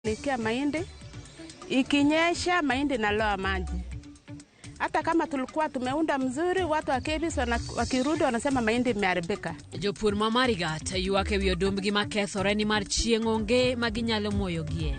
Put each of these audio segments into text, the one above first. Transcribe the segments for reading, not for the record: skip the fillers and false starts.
Nikia mahindi, ikinyesha mahindi naloa maji. Hata kama tulikuwa tumeunda mzuri, watu wa KEBS wakirudi wanasema mahindi imeharibika. Jopur ma Marigat ywak ewi odumbgi makethore nimar chieng' onge ma ginyalo moyogie.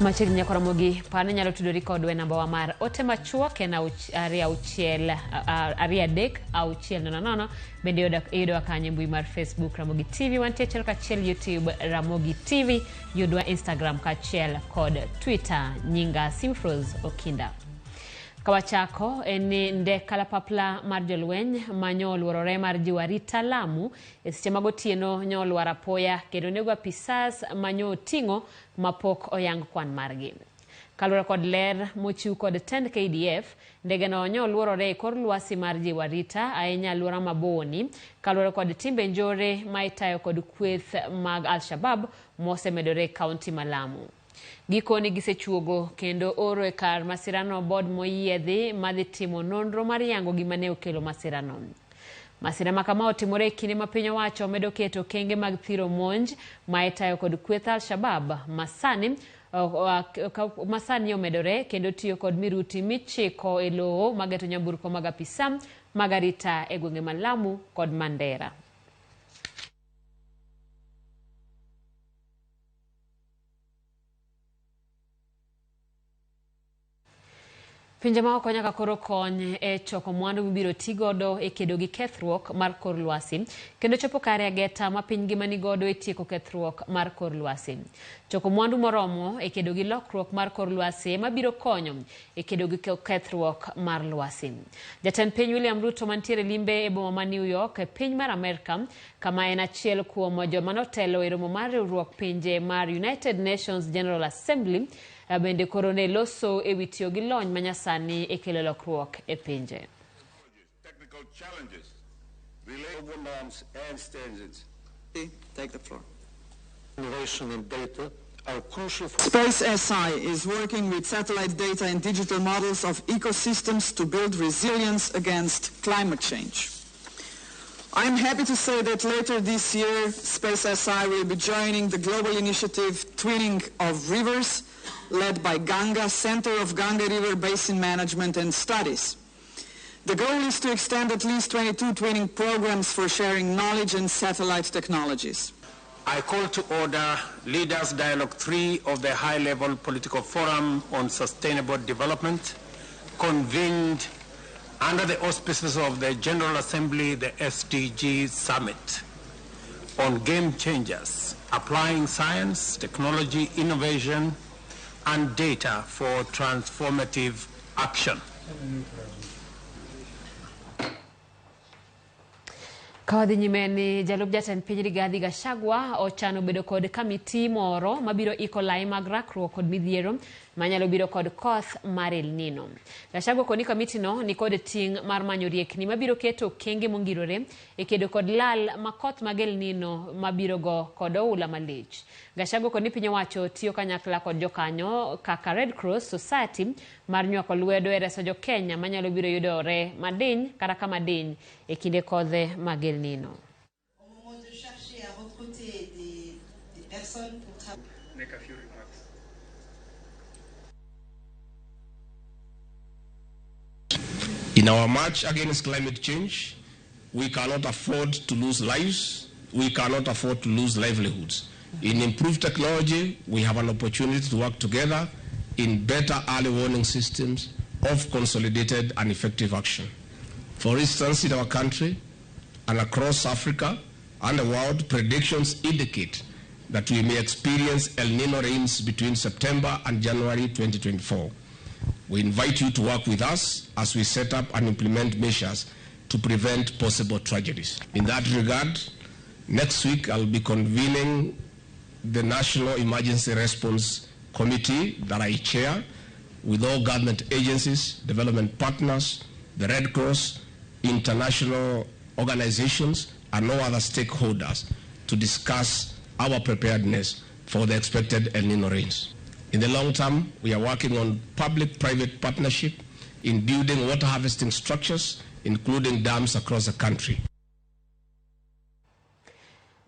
Machiegni nyaka Ramogi, par ni inyalo tudori kodwa e namba wa mar ote machuok en 2 6 2 3 6 0 0. Bende iyudowa kanyo e mbui mar Facebook Ramogi TV, wantie achiel kachiel YouTube Ramogi TV, yudwa Instagram kaachiel kod Twitter. Nyinga Simfrose Okinda. Kawachako en ni ndek kalapapla mar jolweny manyo oluorore mar jiwo arita Lamu e seche mag otieno nyo olwar apoya kendo nego apisas manyo oting'o mapok oyang kwan margi. Kaluwore kod ler mochiw kod tend KDF, ndegeno nyo oluorore e kor lwasi mar jiwo arita ahinya alwora ma Boni kaluwore kod timbe njore ma itayo kod kweth mag Al-Shabab mosemedore e kaunti ma Lamu. Gikoni gisechuogo kendo oro e kar masirano bod moyiedhi madhi timo nonro mar yango gima ne okelo masirano. Masira ma kama otimore e kinde ma piny owacho medo keto okenge mag thiro monj ma itayo kod kweth Al-Shabab masani omedore kendo tiyo kod miruti michiko e lowo mageto nyamburko mag apisa mag arita e gwenge ma Lamu kod Mandera. Pinje maoko nyaka koro kony e choko mwandu mibiro ti godo e kedo gi kethruok mar kor lwasi kendo chopo kare ageta ma piny ngima ni godo e tieko kethruok mar kor lwasi. Choko mwandu moromo e kedo gi lokruok mar kor lwasi ema biro konyo e kedo gi kethruok mar lwasi. Jatend piny William Ruto mantiere limbe e boma ma New York e piny mar Amerka kama en achiel kuom joma notelo e romo mar riwruok pinje mar United Nations General Assembly bende koro ne loso e wi tiyo gi lony manyasani e kelo lokruok e pinje. Technical challenges global norms and standards. Take the floor. Innovation and data are crucial for Space SI is working with satellite data and digital models of ecosystems to build resilience against climate change. I'm happy to say that later this year, Space SI will be joining the global initiative Twinning of Rivers, led by Ganga, Center of Ganga River Basin Management and Studies. The goal is to extend at least 22 twinning programs for sharing knowledge and satellite technologies. I call to order Leaders Dialogue 3 of the High-Level Political Forum on Sustainable Development, convened under the auspices of the General Assembly, the SDG Summit, on game changers, applying science, technology, innovation, and data for transformative action. Ka wadhi nyime ni jalup jatend piny Rigathi Gachagua ochano bedo kod kamiti moro mabiro iko lai mag rakruok kod midhiero manyalo biro kod koth mar El Nino. Gachagua koni kamiti no ni kod ting' mar manyo riekni mabiro keto okenge mongirore e kedo kod lal ma koth mag El Nino mabiro go kod oula malich. Gachagua koni piny owacho tiyo kanyakla kod jokanyo kaka Red Cross Society mar nywako lwedo e reso jo Kenya manyalo biro yudore madiny kata kama diny e kinde kodhe mag El Nino. Au moment de chercher à recruter des personnes pour travailler. Make a few remarks. In our march against climate change, we cannot afford to lose lives. We cannot afford to lose livelihoods. In improved technology, we have an opportunity to work together in better early warning systems of consolidated and effective action. For instance, in our country and across Africa and the world, predictions indicate that we may experience El Nino rains between September and January 2024. We invite you to work with us as we set up and implement measures to prevent possible tragedies. In that regard, next week I'll be convening the National Emergency Response Committee that I chair with all government agencies, development partners, the Red Cross, international organizations, and all other stakeholders to discuss our preparedness for the expected El Nino rains. In the long term, we are working on public-private partnership in building water harvesting structures, including dams across the country.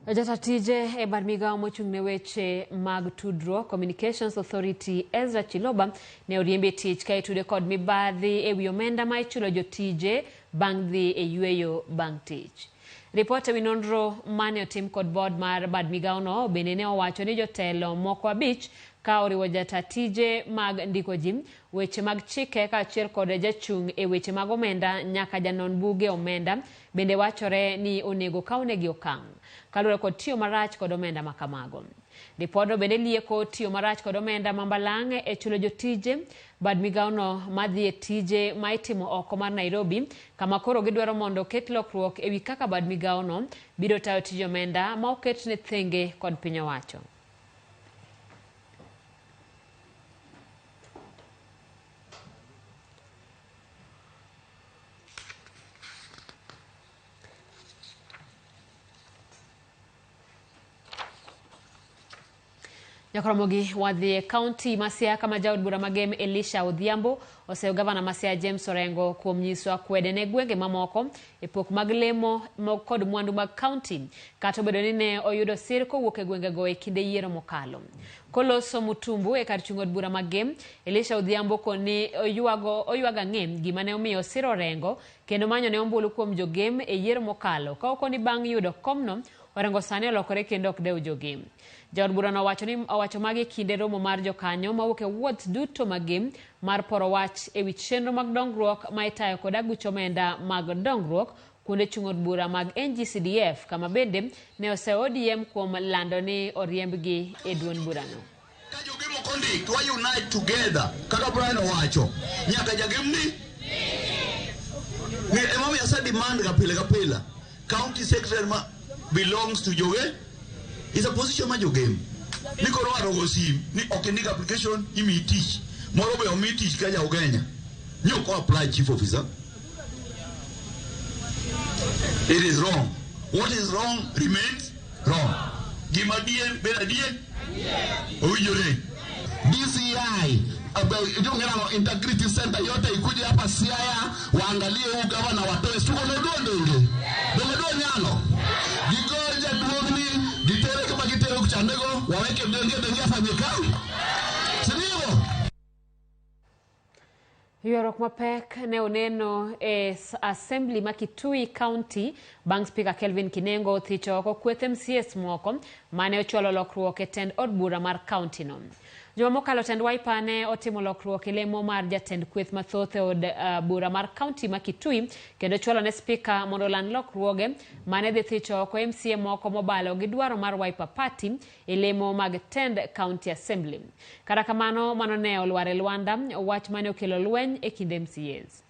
Jata tije e bad migawo mochung' ne weche mag tudruok Communications Authority Ezra Chiloba ne oriembi e tich ka itude kod mibadhi e wi omenda ma ichulo jotije bang' dhi e yueyo bang' tich. Ripot ewi nonro mane otim kod board mar bad migawono bende ne owacho ni jotelo moko 5 ka oriwo jata tije mag ndiko ji, weche mag chike kaachiel kod jachung' e weche mag omenda nyaka janon buge omenda bende wachore ni onego kawnegi okang' kaluwore kod tiyo marach kod omenda makamago. Ripodno bende lieko tiyo marach kod omenda ma mbalang' e chulo jotije bad migawono madhi e tije ma itimo oko mar Nairobi, kama koro gidwaro mondo oket lokruok ewi kaka bad migawono biro tayo tij omenda ma oketne thenge kod piny owacho. Nyakoromogi wadhi e kaunti ma Siaya kama jaod bura magem Elisha Odhiambo oseyo gavana ma Siaya James Orengo kuom nyiso akwede ne gwenge mamoko e pok mag lemo kod mwandu mag kaunti kata obedo ni ne oyudo sir kowuok e gwengego e kinde yiero mokalo. Koloso Mutumbu e kar chung' od bura magem, Elisha Odhiambo koni oywago ang'e gima ne omiyo sir Orengo kendo manyo ne ombulu kuom jogem e yiero mokalo ka okoni bang' yudo komno Orengo sani olokore kendo ok dew jogem. Jaod burano owacho magi e kinde romo mar jokanyo mawuok e wards duto magem mar poro wach ewi chenro mag dongruok ma itayo kod aguch omenda mag dongruok kuonde chung' od bura mag NGCDF kama bende ne oseyo ODM kuom lando ni oriembgi e duond burano. Ka jogem ok ondik to wa unite together kaka Brian owacho nyaka jagem ni emomiyo ase demand ga pile ka pile county secretary ma belongs to joge is a position ma jogem ni koro warogo sim ni ok indik application imiyi tich moro be omi tich ka ja Ugenya ni ok apply chief officer. It is wrong. What is wrong remains wrong. Gima adier bed adier owinjore. DCI Integrity Center yote ikuje hapa Siaya waangalie huu gavana watoe suko no donge donge nyalo gigoja duogni gitere kama gitere kuchandego waweke denge denge afanye kazi sindio. Ywaruok mapek ne oneno e assembly ma Kitui County bang' Speaker Kelvin Kinengo othicho oko kweth MCAs moko mane ochwalo lokruok e tend od bura mar county no. Juma mokalo tend Wiper ne otimo lokruok e lemo mar jatend kweth mathoth e od bura mar county ma Kitui kendo chwalo ne Speaker mondo oland lokruoge mane dhi thicho oko MCA moko mobalo gi dwaro mar Wiper Party e lemo mag tend county assembly. Kata kamano mano ne olwar e lwanda wach mane okelo lweny e kind MCAs.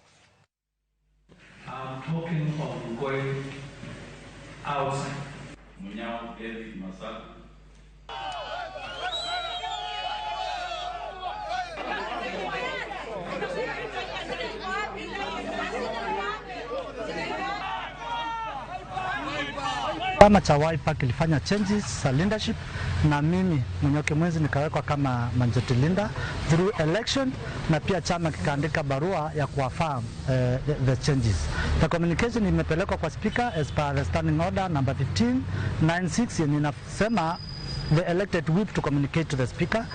I'm talking of going outside. Munyao David Masaku. Chama cha Wiper kilifanya changes za leadership na mimi Munyoki Mwenzi nikawekwa kama majority leader through election, na pia chama kikaandika barua ya kuaffirm the changes. The communication imepelekwa kwa speaker as per the standing order number 1596 yenye inasema the elected whip to communicate to the speaker.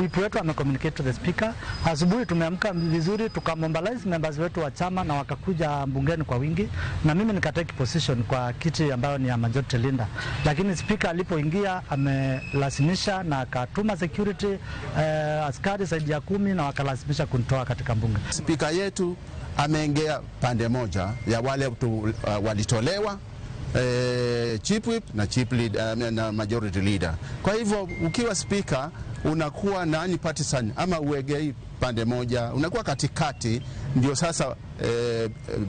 Whip wetu amecommunicate to the speaker. Asubuhi tumeamka vizuri tukamobilize members wetu wa chama na wakakuja bungeni kwa wingi, na mimi nikatake position kwa kiti ambayo ni ya majority leader. Lakini speaker alipoingia amelazimisha na akatuma security askari zaidi ya 10 na wakalazimisha kunitoa katika bunge. Speaker yetu ameongea pande moja ya wale walitolewa chief whip na chief leader, na majority leader. Kwa hivyo ukiwa speaker unakuwa nani partisan ama uegei pande moja, unakuwa katikati, ndio sasa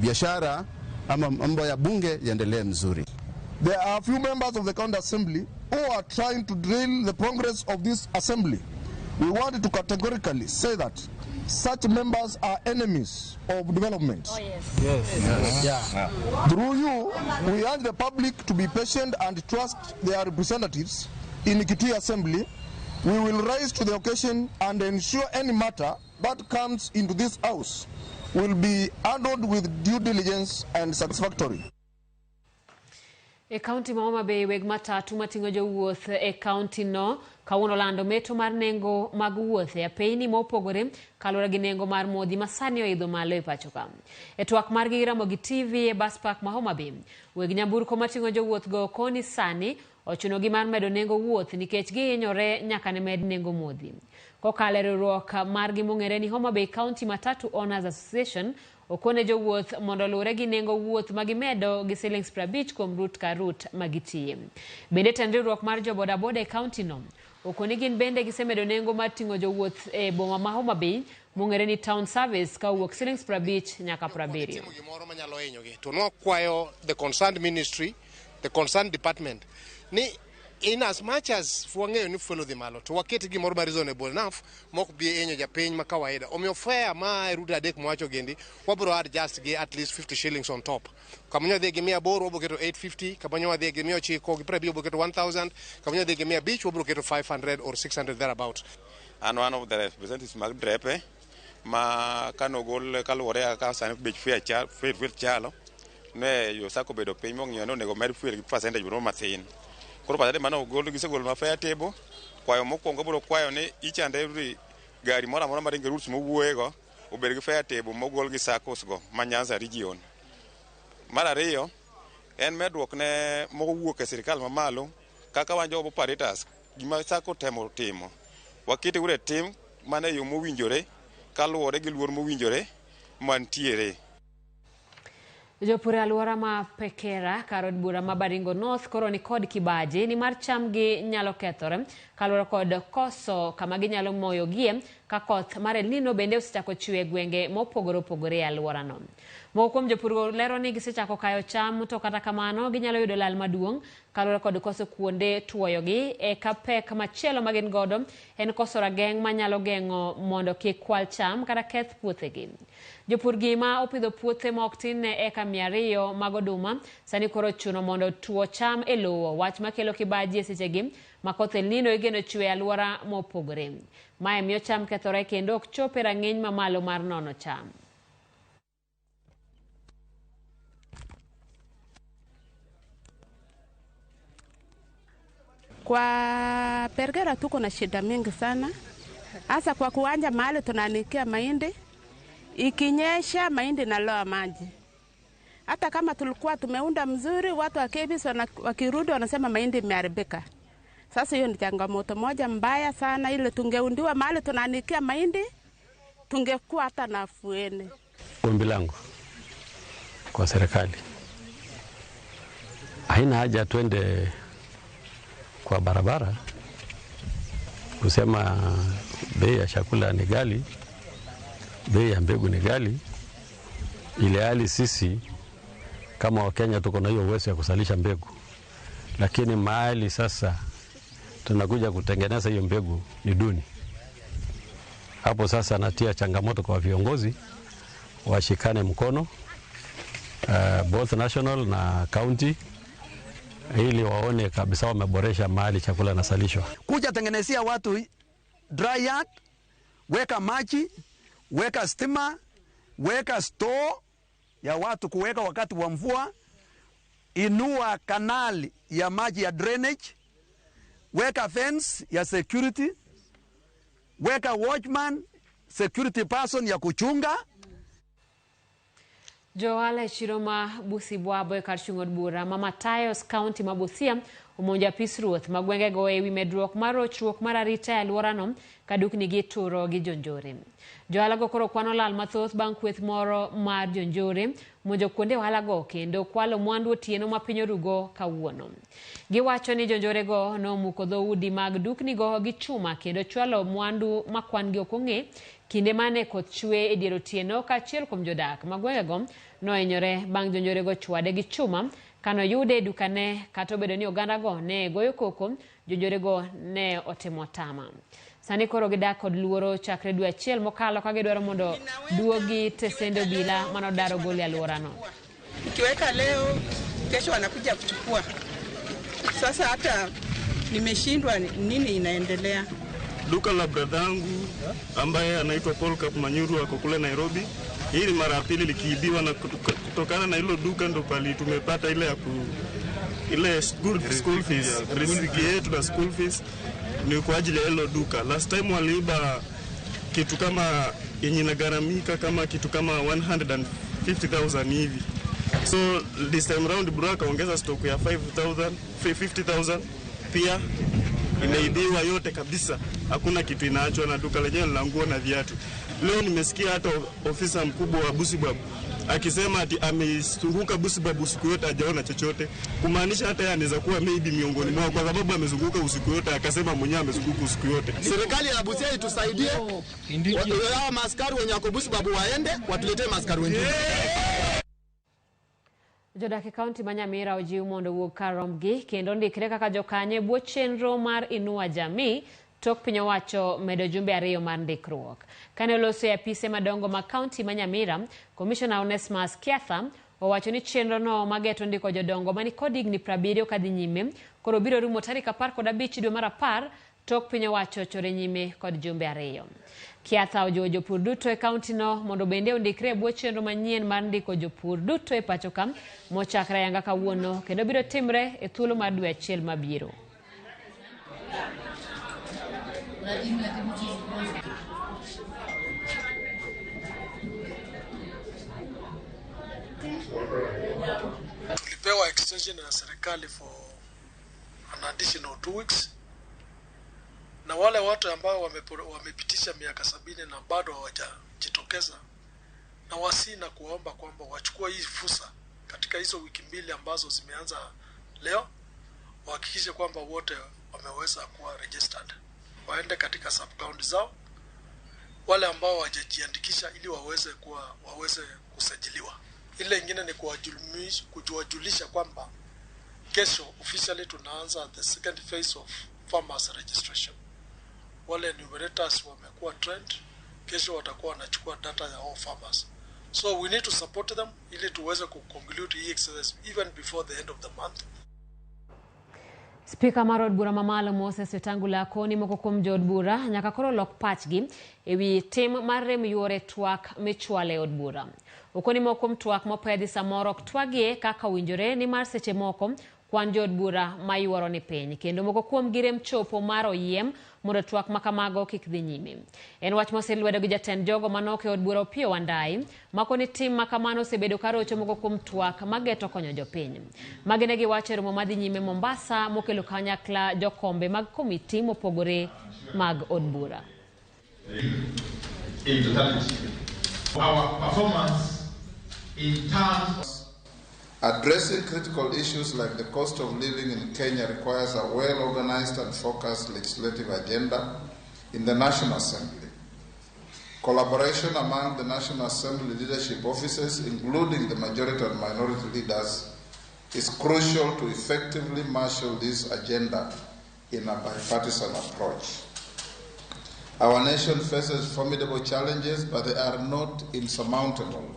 biashara ama mambo ya bunge yaendelee mzuri. There are few members of the county assembly who are trying to derail the progress of this assembly. We want to categorically say that such members are enemies of development. Oh, yes. Yes. Yes. Yeah. Through you, we urge the public to be patient and trust their representatives in Kitui Assembly. We will rise to the occasion and ensure any matter that comes into this house will be handled with due diligence and satisfactory. E kaunti ma Homa Bay, weg matatu mating'o jowuoth e kaunti no kawuono lando meto mar nengo mag wuoth e apeyni mopogore kaluwore gi nengo mar modhi ma sani oidho malo e pacho ka. E twak margi gi Ramogi TV e bus park ma Homa Bay, weg nyamburko mating'o jowuoth go koni sani ochunogi mar medo nengo wuoth nikech gihinyore nyaka ne med nengo modhi. Kokalo e riwruok margi mong'ere ni Homa Bay County Matatu Owners Association, okone jowuoth mondo oluwre gi nengo wuoth ma gimedo gi siling 50 kuom rut ka rut ma gitiye. Bende tend riwruok mar jo bodaboda e kaunti no okoni gin bende gisemedo nengo mar ting'o jowuoth e boma ma Homa Bay mong'ere ni Town Service ka owuok siling 50 nyaka 70. Gimoro manyalo hinyogi to nwakwayo the concerned ministry, the concerned department ni in as much as wang'eyo ni fuel odhi malo to waket gimoro ma reasonable enough mok bi hinyo japiny ma kawaida. Omiyo fare ma e route adek mwacho gendi wabiro adjust gi at least 50 shillings on top. Kama nyo dhi gi 800 wabiro keto 850, kama nyo wadhi gi 950 wabiro keto 1000, kama nyo dhi gi 500 wabiro keto 500 or 600 thereabout. An one of the representatives mag drepe ma kanogol kaluwore kaka sani bech fuel chalo ne yo sako bedo piny mong'iyo ni onego med fuel gi percentage moro mathin. Koro percentage mane ogol gisegolo ma fare table, kwayo mokwongo biro kwayo ni each and every gari moro amora maringo e routes mowuoyego obed gi fare table mogol gi SACCOs go ma Nyanza region. Mar ariyo en medruok ne mowuok e sirikal mamalo kaka wan jogo operators gima SACCO temo timo wakete uru e tim mana e yo mowinjore kaluwore gi luor mowinjore mantiere. Jopur e alwora ma Pekera kar od bura ma Baringo North koro ni kod kibaji ni mar chamgi nyalo kethore kaluwore kod koso kama ginyalo moyogie ka koth mar El Nino bende osechako chwe e gwenge mopogore opogore e alworano. Moko kuom jopurgo lero ni gisechako kayo cham to kata kamano ginyalo yudo lal maduong' kaluwore kod koso kuonde tuoyogi. Eka pek machielo ma gin godo en koso rageng' manyalo geng'o mondo kik kwal cham kata keth puothegi. Jopur gi ma opidho puothe ma ok tin ne eka 200 mag oduma sani koro ochuno mondo tuo cham e lowo, wach makelo kibaji e sechegi ma koth El Nino igeno chwe e alwora mopogore. Mae miyo cham kethore kendo ok chop e rang'iny mamalo mar nono cham. Kwa Pergera tuko na shida mingi sana, hasa kwa kuanja mahali tunaanikia mahindi. Ikinyesha mahindi naloa maji. Hata kama tulikuwa tumeunda mzuri, watu wa KEBS wakirudi wanasema mahindi imeharibika. Sasa hiyo ni changamoto moja mbaya sana, ile tungeundiwa mahali tunaanikia mahindi tungekuwa hata na afueni. Ombi langu kwa serikali, haina haja twende kwa barabara kusema bei ya chakula ni ghali, bei ya mbegu ni ghali, ile hali sisi kama Wakenya tuko na hiyo uwezo ya kusalisha mbegu, lakini mahali sasa tunakuja kutengeneza hiyo mbegu ni duni. Hapo sasa natia changamoto kwa viongozi washikane mkono, both national na county, ili waone kabisa wameboresha mahali chakula nasalishwa. Kuja tengenezea watu dry yard, weka maji, weka stima, weka store ya watu kuweka wakati wa mvua, inua kanali ya maji ya drainage, weka fence ya security, weka watchman, security person ya kuchunga. Jo ohala e chiro ma Busibwabo e kar chung' od bura ma Matayos County ma Busia omonjo apis ruoth ma gwengego ewi medruok mar rochruok mar arita e alworano ka duknigi ituro gi jonjore. Jo ohalago koro kwano lal mathoth bang' kweth moro mar jonjore monjo kuonde ohalago kendo kwalo mwandu otieno ma piny orugo kawuono. Giwacho ni jonjorego nomuko dhoudi mag duknigo gi chuma kendo chwalo mwandu ma kwan gi ok ong'e kinde mane koth chwe e dier otieno ka achiel kuom jodak ma gwengego nohinyore bang' jonjorego chwade gi chuma kanoyude e dukane. Kata obedo ni ogandago ne goyo koko, jonjorego ne otimo tama. Sani koro gidak kod luoro chakre dwe achiel mokalo ka gidwaro mondo duogi tesende obila manodaro gol e alworano. Nikiweka leo, kesho wanakuja kuchukua. Sasa hata nimeshindwa nini inaendelea. Duka la brother yangu ambaye anaitwa Paul Kapmanyuru ako kule Nairobi Hii ni mara ya pili likiibiwa, na kutokana na hilo duka ndo pali tumepata ile ya ile school fees, riziki yetu na school fees ni kwa ajili ya hilo duka. Last time waliiba kitu kama yenye inagharamika kama kitu kama 150,000 hivi. So this time round bro akaongeza stock ya 5,000, 50,000 pia imeibiwa yote kabisa. Hakuna kitu inaachwa, na duka lenyewe la nguo na viatu. Leo nimesikia hata ofisa mkubwa wa Busibwab akisema ati amezunguka Busibwab usiku yote hajaona chochote, kumaanisha hata yeye anaweza kuwa maybe miongoni mwao, kwa sababu amezunguka usiku yote, akasema mwenyewe amezunguka usiku yote. Serikali ya Busia itusaidie, hao maaskari wenye wako Busibwab waende watuletee maaskari wengine. Jodak e kaunti ma Nyamira ojiw mondo owuog kar rombgi kendo ndikre kaka jokanyo e bwo chenro mar Inua Jamii tok piny owacho medo jumbe 2 mar ndikruok. Kane oloso e apise madongo mag kaunti ma Nyamira, Komishona Onesmus Kiatha owacho ni chenro no mageto ndiko jodongo mani kod higni 70 kadhi nyime koro biro rumo tarik 15 dwe mar 10 tok piny owacho chore nyime kod jumbe 2. Kiatha ojiwo jopur duto e kaunti no mondo bende ondikre e bwo chenro manyien mar ndiko jopur duto e pacho ka mochakre ayanga kawuono kendo biro timre e thuolo mar dwe 1 mabiro. Tulipewa extension na serikali for an additional 2 weeks, na wale watu ambao wamepitisha miaka 70 na bado hawajajitokeza, na wasi na kuomba kwamba wachukue hii fursa katika hizo wiki 2 ambazo zimeanza leo, wahakikishe kwamba wote wameweza kuwa registered, waende katika sub county zao, wale ambao hawajajiandikisha ili waweze kusajiliwa. Ile ingine ni kuwajulisha kwamba kesho officially tunaanza the second phase of farmers registration. Wale enumerators wamekuwa trained, kesho watakuwa wanachukua data ya all farmers. So we need to support them ili tuweze kuconclude hii exercise even before the end of the month. Spika mar od bura mamalo Moses Wetangula koni moko kuom jood bura nyaka koro lok pachgi ewi tim mar rem yuore twak michwale od bura. Okoni moko kuom twak mopedhi samoro ok twagie kaka owinjore nimar seche moko kwan jood bura mayuoro ni piny kendo moko kuom gi rem chopo mar oyiem mondo twak makamago kik dhi nyime. En wach moselwedo gi jatend jogo manok e od bura Opiyo Wandayi makoni tim makamano osebedo karocho moko kuom twak mageto konyo jopiny. Magi ne giwacho e romo madhi nyime Mombasa mokelo kanyakla jokombe mag komiti mopogore mag od bura. In totality, our performance in terms addressing critical issues like the cost of living in Kenya requires a well-organized and focused legislative agenda in the National Assembly. Collaboration among the National Assembly leadership offices, including the majority and minority leaders, is crucial to effectively marshal this agenda in a bipartisan approach. Our nation faces formidable challenges, but they are not insurmountable.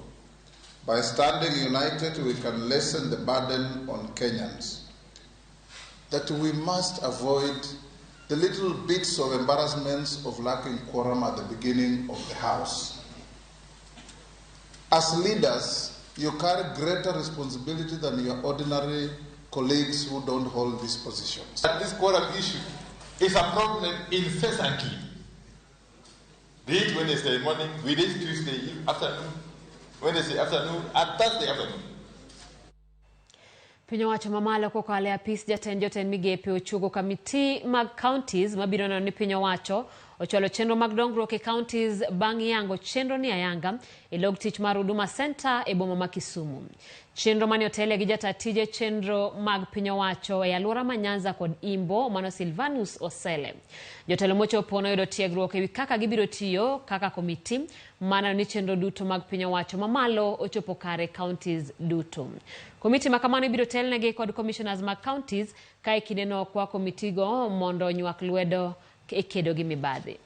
By standing united, we can lessen the burden on Kenyans. That we must avoid the little bits of embarrassments of lacking quorum at the beginning of the House. As leaders, you carry greater responsibility than your ordinary colleagues who don't hold these positions. This quorum issue is a problem incessantly. Be it Wednesday morning, be it Tuesday afternoon, Wednesday afternoon, and Thursday afternoon. Piny owacho mamalo kokalo e apis jatend jotend migepe ochuogo kamiti mag counties mabiro neno ni piny owacho ochwalo chenro mag dongruok e counties bang' yango chenro ni ayanga e log tich mar Huduma Center e boma ma Kisumu. Chenro mane otele gi jata tije chenro mag piny owacho e alwora ma Nyanza kod Imbo mano Silvanus Osele. Jotelo mochopo noyudo tiegruok ewi kaka gibiro tiyo kaka komiti maneno ni chenro duto mag piny owacho mamalo ochopo kare counties duto. Komiti makamano ibiro telnegi kod commissioners mag counties ka e kindeno kwa komitigo mondo onywak lwedo e kedo gi mibadhi.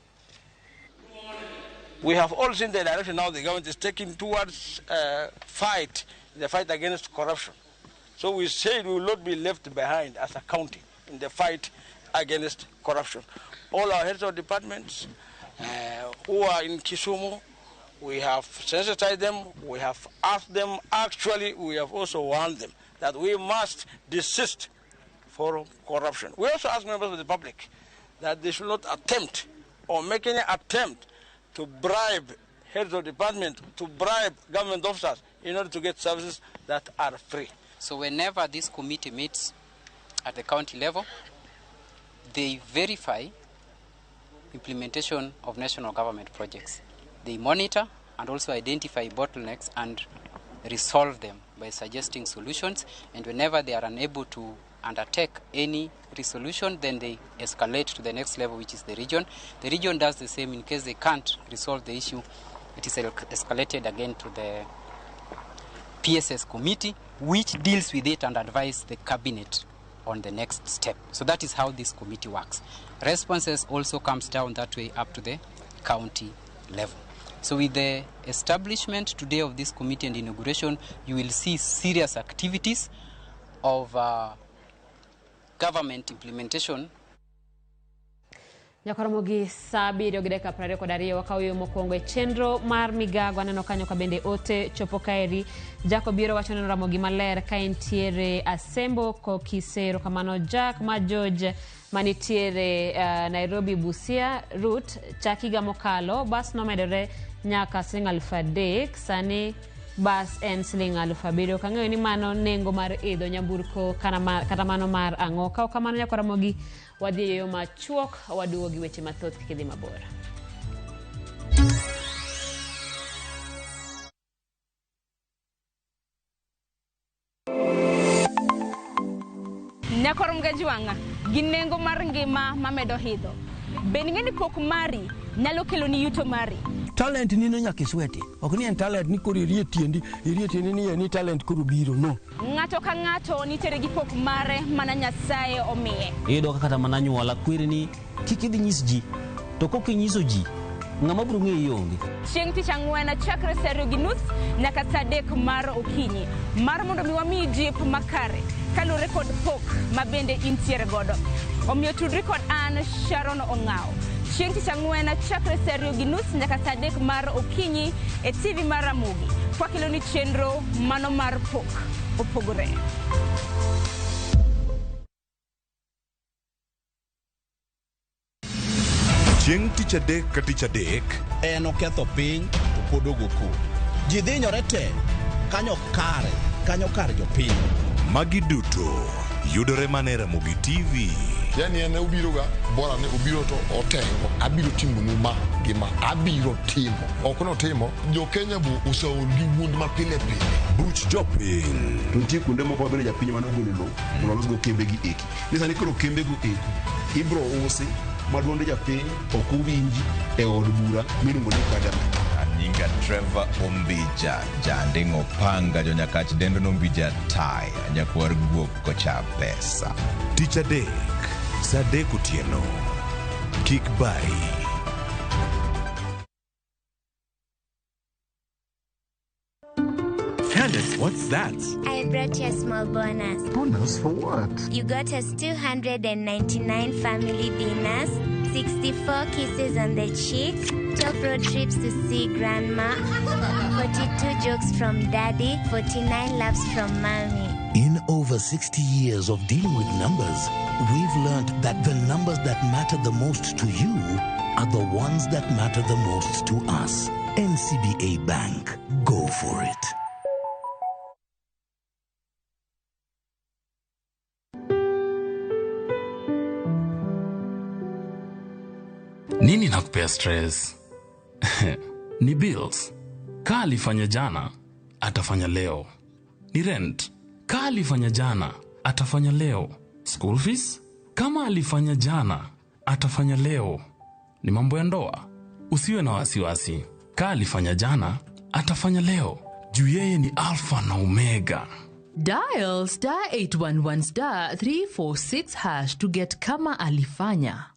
We have all seen the direction now the government is taking towards the fight against corruption. So we said we will not be left behind as a county in the fight against corruption. All our heads of departments who are in Kisumu, We have sensitized them, we have asked them, actually we have also warned them that we must desist from corruption. We also ask members of the public that they should not attempt or make any attempt to bribe heads of department, to bribe government officers in order to get services that are free. So whenever this committee meets at the county level, they verify implementation of national government projects. They monitor and also identify bottlenecks and resolve them by suggesting solutions, and whenever they are unable to undertake any resolution, then they escalate to the next level, which is the region. The region does the same. In case they can't resolve the issue, it is escalated again to the PSS committee, which deals with it and advises the cabinet on the next step. So that is how this committee works. Responses also comes down that way up to the county level. So with the establishment today of this committee and inauguration, you will see serious activities of government implementation. Nyakoromogi saa 7:22 wakawo yo mokwongo e chenro mar migago. Aneno kanyo ka bende ote chopo kaeri. Jacob Biro wacho neno Ramogi maler ka entiere Asembo Kokisero. Kamano Jack ma George manitiere Nairobi Busia route chak higa mokalo bas nomedore nyaka siling 3,000, sani bas en siling 7,000. Ok ang'eyo ni mano nengo mar idho nyamburko kata mano mar ang'o. Ka ok kamano Nyakoromogi wadhi e yo machuok waduogo gi weche mathoth kik idhi mabor. Nyakoromogi jwang'a gi nengo mar ngima mamedo hidho. Be ing'e ni pok mari nyalo kelo ni yuto mari? Talent nino nyaka isweti. Ok ni en talent ni koro irie tiendi ni en talent koro biro, no. Ng'ato ka ng'ato nitiere gi pok mare mana Nyasaye omiye. Iyudo kaka kata mana anyuola kweri ni kik idhi nyis ji, to kok inyiso ji, ng'ama biro ng'eyi onge. Chieng' tich ang'wen chakre saa 2:30 nyaka saa 3 mar okinyi mar mondo mi wamiyi jip makare kaluwore kod pok ma bende intiere godo. Omiyo tudri kod an Sharon Ong'awo chieng' tich ang'wen chakre saa 2:30 nyaka saa 3 mar okinyi e TV mar Ramogi kwakelo ni chenro mano mar pok opogore. Chieng' tich adek ka tich adek en oketho piny to pod ogo koko. Ji dhinyore te kanyo kare jopiny. Magi duto yudore mana e Ramogi TV. Yani en obiroga bora ni obiro to otengo abiro timonu ma gima abiro timo ok notimo jo Kenya bu oseol gi wuond ma pile pile. Buch jopiny to nitie kuonde moko mabende japiny mane ogolo lowo mondo olosgo kembe gi eki ni sani koro kembe go eki ibro usi ma duonde japiny ok uwinji e od bura miluongo ni parliament. Nyinga Trevor Ombija Janding'o Panga jonyakach dendo Nombija tai nyakwar guok kocha pesa. Tich adek saa 3 otieno kik bai. Candace, what's that? I brought you a small bonus. Bonus for what? You got us 299 family dinners, 64 kisses on the cheek, 12 road trips to see grandma, 42 jokes from daddy, 49 laughs from mommy. In over 60 years of dealing with numbers, we've learned that the numbers that matter the most to you are the ones that matter the most to us. NCBA Bank. Go for it. Nini nakupea stress? Ni bills. Ka alifanya jana, atafanya leo. Ni rent. Ka alifanya jana, atafanya leo. School fees? Kama alifanya jana, atafanya leo. Ni mambo ya ndoa. Usiwe na wasiwasi. Ka alifanya jana, atafanya leo. Juu yeye ni Alpha na Omega. Dial *811 *346# to get Kama Alifanya.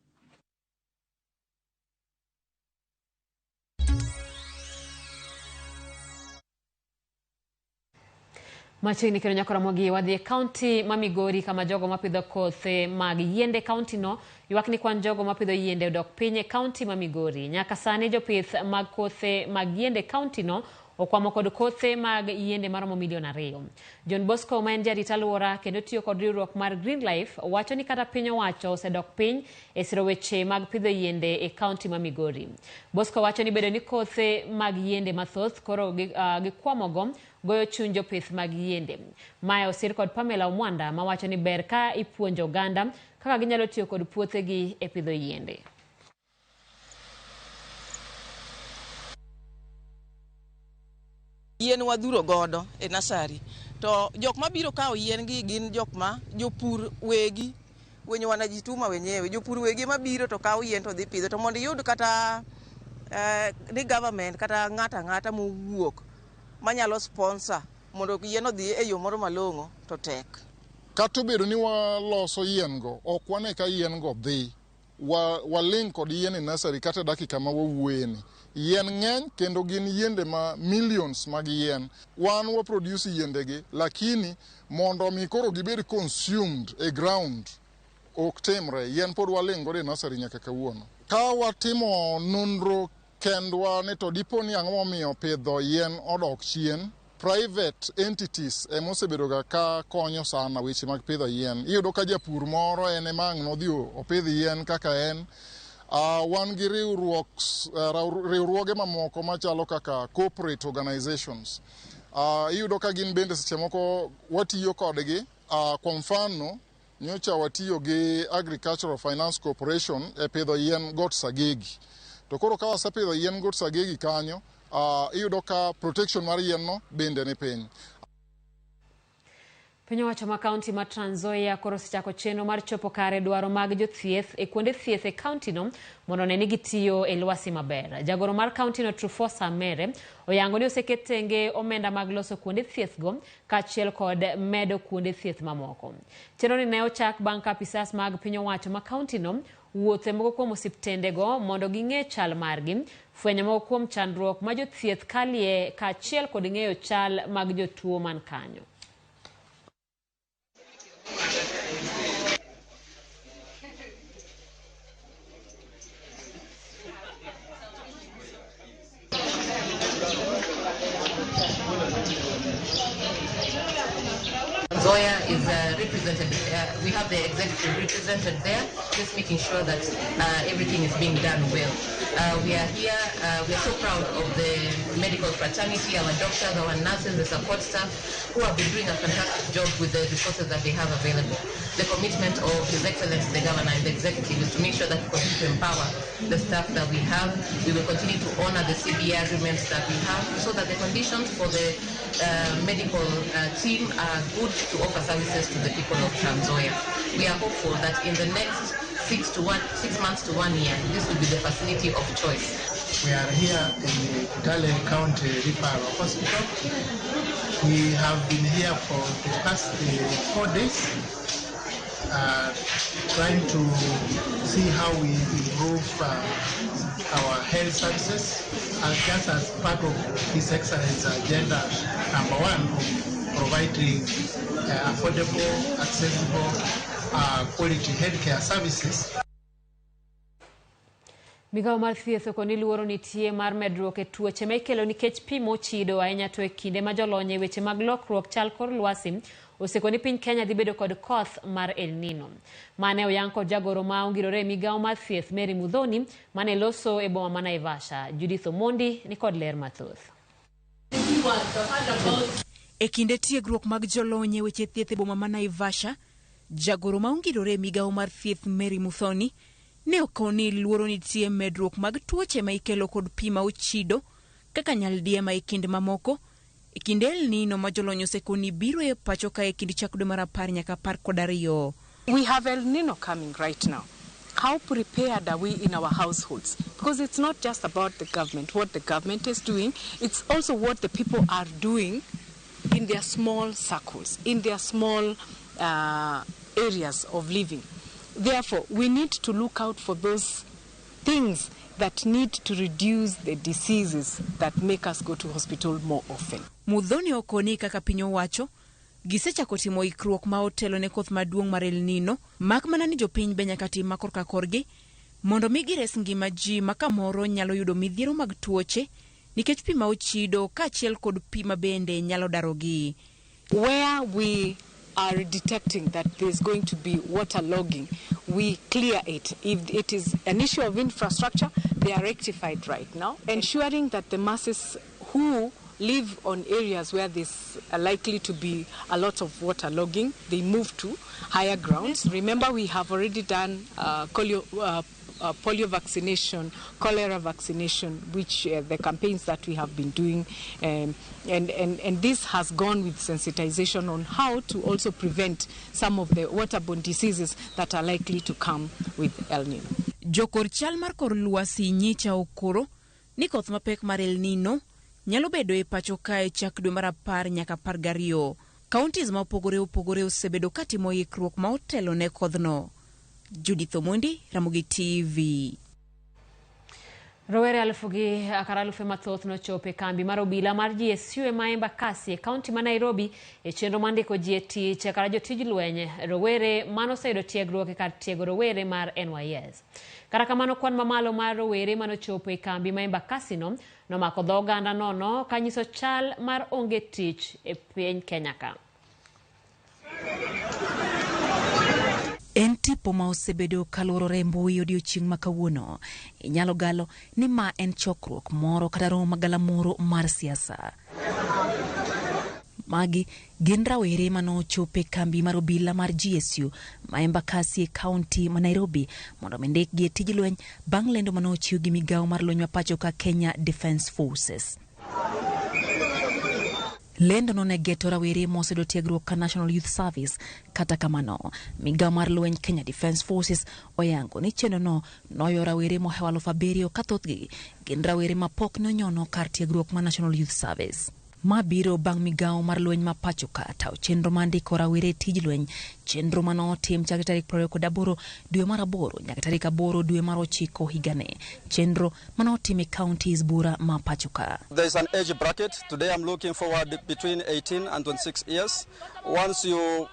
Machiegni kendo nyaka Ramogi wadhi e kaunti ma Migori kama jogo mapidho kothe mag yiende e kaunti no ywak ni kwan jogo mapidho yiende odok piny e kaunti ma Migori. Nyaka sani jopith mag kothe mag yiende e kaunti no okwamo kod kothe mag yiende maromo milion 2. John Bosco ma en jarit alwora kendo tiyo kod riwruok mar Green Life wacho ni kata piny owacho osedok piny e siro weche mag pidho yiende e kaunti ma Migori. Bosco wacho ni bedo ni kothe mag yiende mathoth koro gikwamogo goyo chuny jopith mag yiende. Mae osir kod Pamela Omwanda mawacho ni ber ka ipuonjo oganda kaka ginyalo tiyo kod puothegi e pidho yiende. Yien wadhuro godo e nasari to jok mabiro kawo yien gi gin jok ma jopur wegi wenye wanajituma wenyewe. Jopur wegi mabiro to kawo yien to dhi pidho to mondo iyud kata ni government kata ng'ato ang'ata mowuok manyalo sponsor mondo yien odhi e yo moro malong'o to tek. Kata obedo ni waloso yien go, ok wane ka yien go dhi. Waling kod yien e nursery kata e dakika ma wawuoyeni. Yien ng'eny kendo gin yiende ma millions mag yien. Wan wa produce yiendegi, lakini mondo mi koro gibed consumed e ground ok timre. Yien pod waling godo e nursery nyaka kawuono. Ka watimo nonro kendwa ni to dipo ni ang'o momiyo pidho yien odok chien, private entities ema osebedo ga ka konyo sana weche mag pidho yien. Iyudo ka japur moro en ema ang' nodhi opidh yien kaka en. Wan gi riwruoge mamoko machalo kaka corporate organizations. Iyudo ka gin bende seche moko watiyo kodgi. Kwa mfano nyocha watiyo gi Agricultural Finance Corporation e pidho yien Got Sagegi. To koro ka wasepidho yien Got Sagegi kanyo, iyudo ka protection mar yien no bende ni piny. Piny owacho ma kaunti ma Trans Nzoia koro osechako chenro mar chopo kare dwaro mag jothieth e kuonde thieth e kaunti no mondo one ni gitiyo e lwasi maber. Jagoro mar kaunti no Trufosa Mere oyango ni oseket tenge omenda mag loso kuonde thieth go kaachiel kod medo kuonde thieth mamoko. Chenro ni ne ochak bang' ka apisas mag piny owacho ma kaunti no wuotho e moko kuom osiptendego mondo ging'e chal margi, fwenyo moko kuom chandruok ma jothieth kalie kaachiel kod ng'eyo chal mag jotuo man kanyo. Nzoia is represented, we have the executive represented there, just making sure that everything is being done well. We are here, we are so proud of the medical fraternity, our doctors, our nurses, the support staff, who have been doing a fantastic job with the resources that they have available. The commitment of His Excellency the Governor and the Executive is to make sure that we continue to empower the staff that we have. We will continue to honor the CBA agreements that we have so that the conditions for the medical team are good to offer services to the people of Trans Nzoia. We are hopeful that in the next 6 months to 1 year, this will be the facility of choice. We are here in the Kitale County Referral Hospital. We have been here for the past 4 days, trying to see how we improve our health services, just as part of His Excellency's agenda number 1 of providing affordable, accessible, quality healthcare services. Migawo mar thieth okoni luoro nitie mar medruok e tuoche ma ikelo nikech pi mochido ahinya to e kinde ma jolony e weche mag lokruok chal kor lwasi osekoni piny Kenya dhi bedo kod koth mar El Nino. Mane oyang kod jagoro ma ongirore e migawo mar thieth Mary Muthoni mane loso e boma ma Naivasha. Judith Omondi ni kod ler mathoth. E kinde tiegruok mag jolony e weche thieth e boma ma Naivasha, jagoro ma ongirore e migawo mar thieth Mary Muthoni ne okoni luoro nitie medruok mag tuoche ma ikelo kod pi ma ochido kaka nyaldiema e kind mamoko e kinde El Nino ma jolony osekoni biro e pacho ka e kind chak dwe mar 10 nyaka 12. We have El Nino coming right now. How prepared are we in our households? Because it's not just about the government, what the government is doing, it's also what the people are doing in their small circles, in their small areas of living. Therefore, we need to look out for those things that need to reduce the diseases that make us go to hospital more often. Muthoni okoni kaka piny owacho, Gisechako timo ikruok ma otelo ne koth maduong' mar El Nino, mak mana ni jopiny be nyaka tim ma korka korgi mondo mi gires ngima ji ma kamoro nyalo yudo midhiero mag tuoche nikech pi ma ochido kaachiel kod pi ma bende nyalo darogi. Where we are detecting that there's going to be water logging, we clear it. If it is an issue of infrastructure, they are rectified right now, ensuring that the masses who live on areas where there's likely to be a lot of water logging, they move to higher grounds. Remember, we have already done polio vaccination, cholera vaccination, which the campaigns that we have been doing, and this has gone with sensitization on how to also prevent some of the waterborne diseases that are likely to come with El Nino. Jokor chal mar kor lwasi nyicha okoro ni koth mapek mar El Nino nyalo bedo e pacho kae chak dwe mar 10 nyaka 12. Counties ma opogore opogore osebedo katimo ikruok ma otelo ne kodhno. Judith Omondi, Ramogi TV. Rowere alufu gi kar alufe mathoth nochopo e kambi mar obila mar GSU e ma Embakasi e kaunti ma Nairobi e chenro mar ndiko ji e tich kar jotij lweny rowere manoseyudo tiegruok e kar tiego rowere mar NYS. Kata kamano kwan mamalo mar rowere manochopo e kambi ma Embakasi no nomako dho oganda nono kanyiso chal mar onge tich e piny Kenya ka. En tipo ma osebedo kaluorore e mbui odiochieng' ma kawuono. Inyalo galo ni ma en chokruok moro kata romo magalamoro mar siasa. Magi gin rawere manochopo e kambi mar obila mar GSU ma Embakasi e kaunti ma Nairobi mondo ndikgi e tij lweny bang' lendo manochiw gi migawo mar lweny ma pacho ka Kenya Defence Forces. Lendo no ne geto rawere moseyudo tiegruok ka National Youth Service. Kata kamano, migawo mar lweny Kenya Defence Forces oyango ni chenro no noyo rawere mohewo 7,000 ka thothgi gin rawere ma pok nonyono kar tiegruok mar National Youth Service. Ma biro bang' migawo mar lweny ma pacho ka tawo chenro mar ndiko rawere e tij lweny, chenro manotim chakre tarik 28 dwe mar 8 nyaka tarik 8 dwe mar 9 higani, chenro manotim e counties bura ma pacho ka. There is an age bracket. Today I'm looking forward between 18 and 26 years. Once you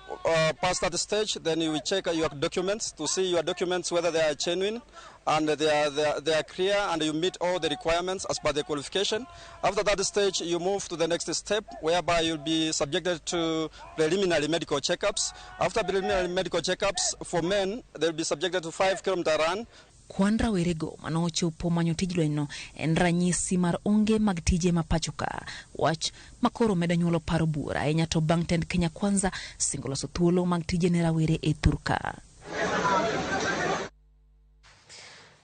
pass that stage, then you will check your documents to see your documents whether they are genuine and they are clear and you meet all the requirements as per the qualification. After that stage, you move to the next step whereby you'll be subjected to preliminary medical checkups. After preliminary medical checkups, for men, they'll be subjected to 5-kilometer run. Kwan rawerego manochopo manyo tij lwenyno en ranyisi mar onge mag tije ma pacho ka, wach makoro medo nyuolo paro buora ahinya to bang' tend Kenya Kwanza singo loso thuolo mag tije ne rawere e thurka.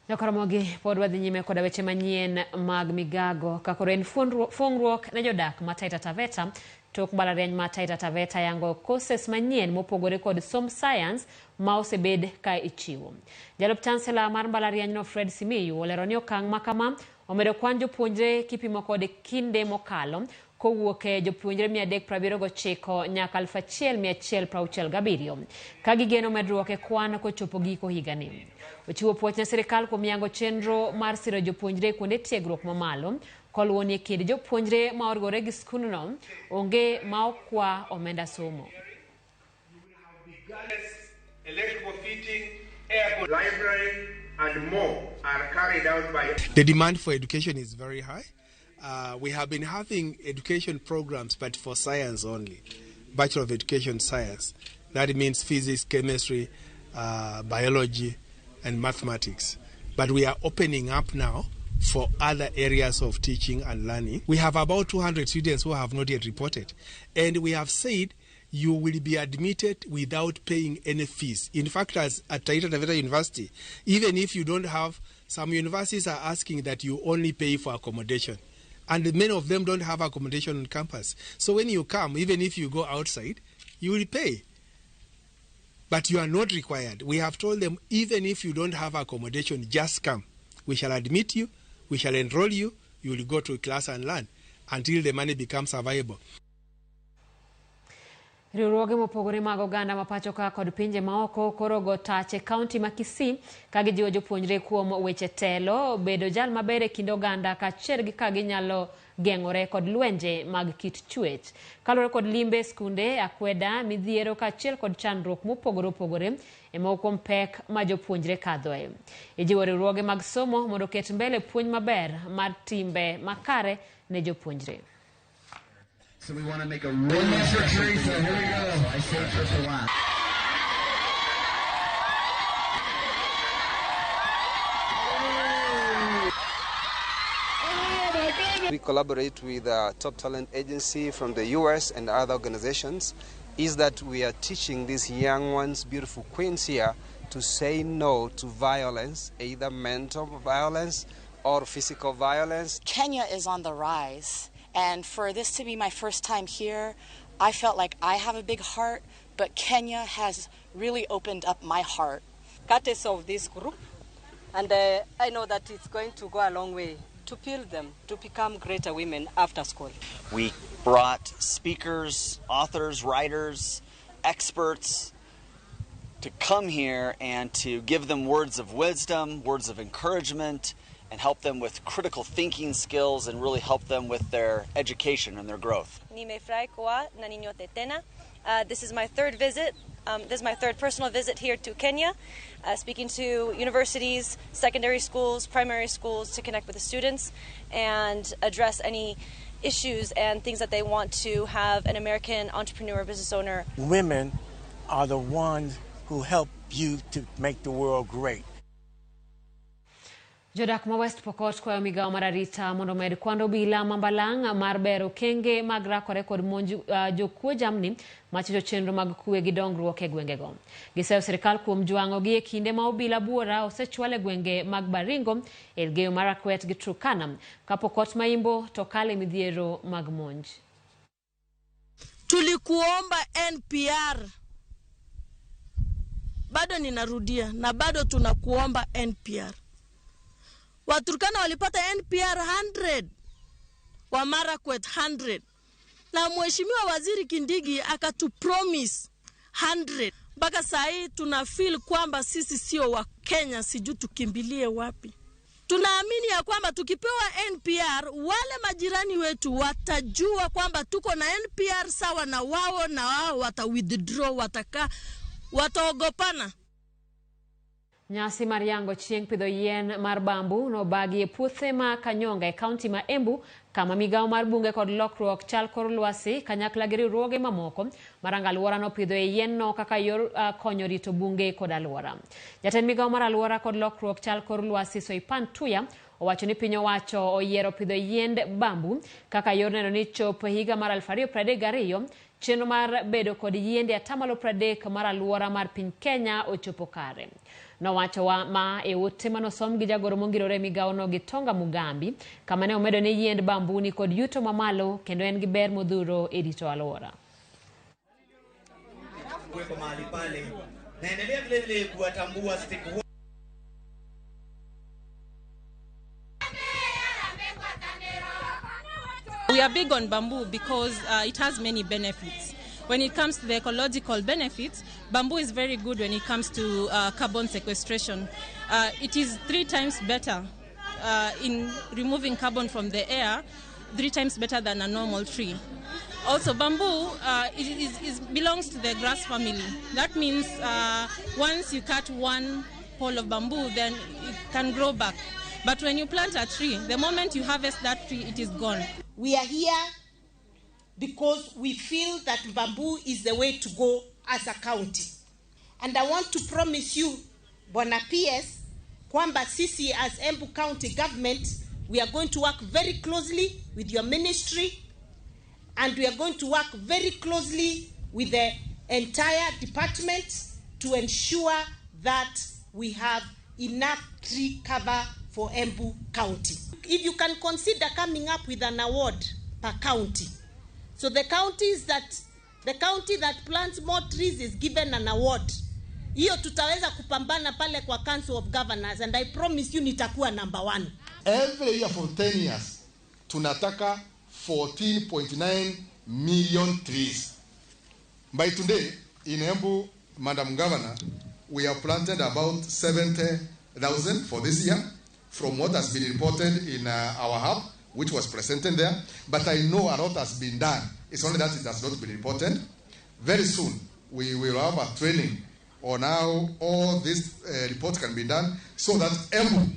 Jokaramogi pod wadhi nyime koda weche manyien mag migago ka koro en fuong'ruok ne jodak ma Taita Taveta tok mbalariany ma Taita Taveta yango courses manyien mopogore kod som science ma osebed ka ichiwo. Jalup chancellor mar mbalariany no Fred Simiyu olero ni okang' ma kama omedo kwan jopuonjre kipimo kod kinde mokalo kowuok e jopuonjre 379 nyaka 1167 ka gigeno medruok e kwan kochopo giko higani. Ochiwo puoch ne sirikal kuom yango chenro mar siro jopuonjre kuonde tiegruok mamalo koluwo ni e kind jopuonjre ma oriwore gi skundno onge ma okwa omenda somo. The demand for education is very high. We have been having education programs, but for science only, Bachelor of Education Science. That means physics, chemistry, biology, and mathematics. But we are opening up now for other areas of teaching and learning. We have about 200 students who have not yet reported. And we have said you will be admitted without paying any fees. In fact, as at Taita Taveta University, even if you don't have, some universities are asking that you only pay for accommodation. And many of them don't have accommodation on campus. So when you come, even if you go outside, you will pay. But you are not required. We have told them, even if you don't have accommodation, just come. We shall admit you, we shall enroll you, you will go to class and learn until the money becomes available. Riwruoge mopogore mag oganda ma pacho ka kod pinje maoko koro go tach e kaunti ma Kisii ka gijiwo jopuonjre kuom weche telo, bedo jal maber e kind oganda kaachiel gi ka ginyalo geng'ore kod lwenje mag kit chwech. Kaluwore kod limbe e skunde, akweda, midhiero kaachiel kod chandruok mopogore opogore e moko kuom pek ma jopuonjre kadhoe. Ijiwo riwruoge mag somo mondo oket mbele puonj maber mar timbe makare ne jopuonjre. So we want to make a really special video. Here we go. I saved her for last. We collaborate with Top Talent Agency from the US and other organizations, is that we are teaching these young ones, beautiful queens here, to say no to violence, either mental violence or physical violence. Kenya is on the rise, and for this to be my first time here, I felt like I have a big heart, but Kenya has really opened up my heart. Courtesy of this group, and I know that it's going to go a long way to build them to become greater women after school. We brought speakers, authors, writers, experts to come here and to give them words of wisdom, words of encouragement, and help them with critical thinking skills and really help them with their education and their growth. Nimefurahi kuwa na ninyi wote tena. This is my third visit. This is my third personal visit here to Kenya, speaking to universities, secondary schools, primary schools to connect with the students and address any issues and things that they want to have an American entrepreneur, business owner. Women are the ones who help you to make the world great. Jodak ma West Pokot kwayo migawo mar arita mondo omed kwand obila ma Mbalang' mar bero okenge mag rakore kod monj jokuo jamni machocho chenro mag kwe gi dongruok e gwengego. Giseyo sirikal kuom jwang'ogi e kinde ma obila buora osechwal e gwenge mag Baringo, Elgeyo Marakwet gi Turkana, ka Pokot ma Imbo to kale midhiero mag monj. Tulikuomba NPR, bado ninarudia na bado tunakuomba NPR. Waturkana walipata NPR 100, wa Marakwet 100. Na Mheshimiwa Waziri Kindiki akatupromise 100. Mpaka saa hii tuna feel kwamba sisi sio wa Kenya, sijui tukimbilie wapi. Tunaamini ya kwamba tukipewa NPR, wale majirani wetu watajua kwamba tuko na NPR sawa na wao, na wao wata withdraw, watakaa, wataogopana. Nyasi mar yango chieng' pidho yien mar bambu nobagi e puothe ma Kanyonga e kaunti ma Embu, kama migawo mar bunge kod lokruok chal kor lwasi kanyakla gi riwruoge mamoko marango alwora nopidho e yien no kaka yor konyo rito bunge kod alwora. Jatend migawo mar alwora kod lokruok chal kor lwasi Soipan Tuya owacho ni piny owacho oyiero pidho yiend bambu kaka yor neno ni chop higa mar 2032 chenro mar bedo kod yiende 30% mar alwora mar piny Kenya ochopo kare. Nowacho ma e ote manosom gi jagoro mongirore migawono gi Tonga Mugambi, kama ne omedo ni yiend bambu ni kod yuto mamalo kendo en gi ber modhuro e rito alwora. We are big on bamboo because it has many benefits. When it comes to the ecological benefits, bamboo is very good when it comes to carbon sequestration. It is 3 times better in removing carbon from the air, 3 times better than a normal tree. Also, bamboo belongs to the grass family. That means once you cut one pole of bamboo, then it can grow back. But when you plant a tree, the moment you harvest that tree, it is gone. We are here because we feel that bamboo is the way to go as a county. And I want to promise you, Bwana PS, kwamba sisi as Embu County government, we are going to work very closely with your ministry, and we are going to work very closely with the entire department to ensure that we have enough tree cover for Embu County. If you can consider coming up with an award per county. So the county that plants more trees is given an award. Hiyo tutaweza kupambana pale kwa Council of Governors, and I promise you nitakuwa number 1. Every year for 10 years, tunataka 14.9 million trees. By today, in Embu, Madam Governor, we have planted about 70,000 for this year from what has been reported in our hub, which was presented there. But I know a lot has been done. It's only that it has not been reported. Very soon, we will have a training on how all these reports can be done so that Embu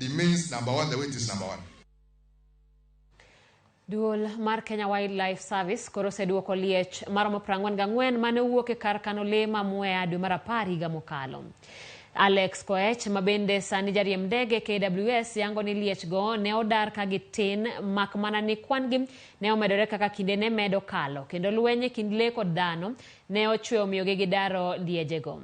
remains number one the way it is number one. Duol mar Kenya Wildlife Service koro oseduoko liech maromo 44 mane owuok e kar kano lee ma Mwea dwe mar 10 higa mokalo. Alex Koech ma bende sani jariemb ndege KWS yango ni liech go ne odar ka gitin mak mana ni kwan gi ne omedore kaka kinde ne medo kalo kendo lweny e kind lee kod dhano ne ochwe omiyogi gidaro liejego.